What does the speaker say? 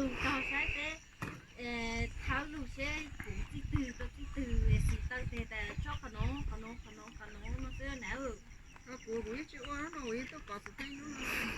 Mus tog saib peb thawb lug seb kuv txij twg rau txij twg, xim taw teg tas tsob qhov no, qhov no, qhov no, qhov no no xwb na. Kuv, kuv yeej tsis ua no, kuv yeej tuaj kov xwm teb ib hnub no.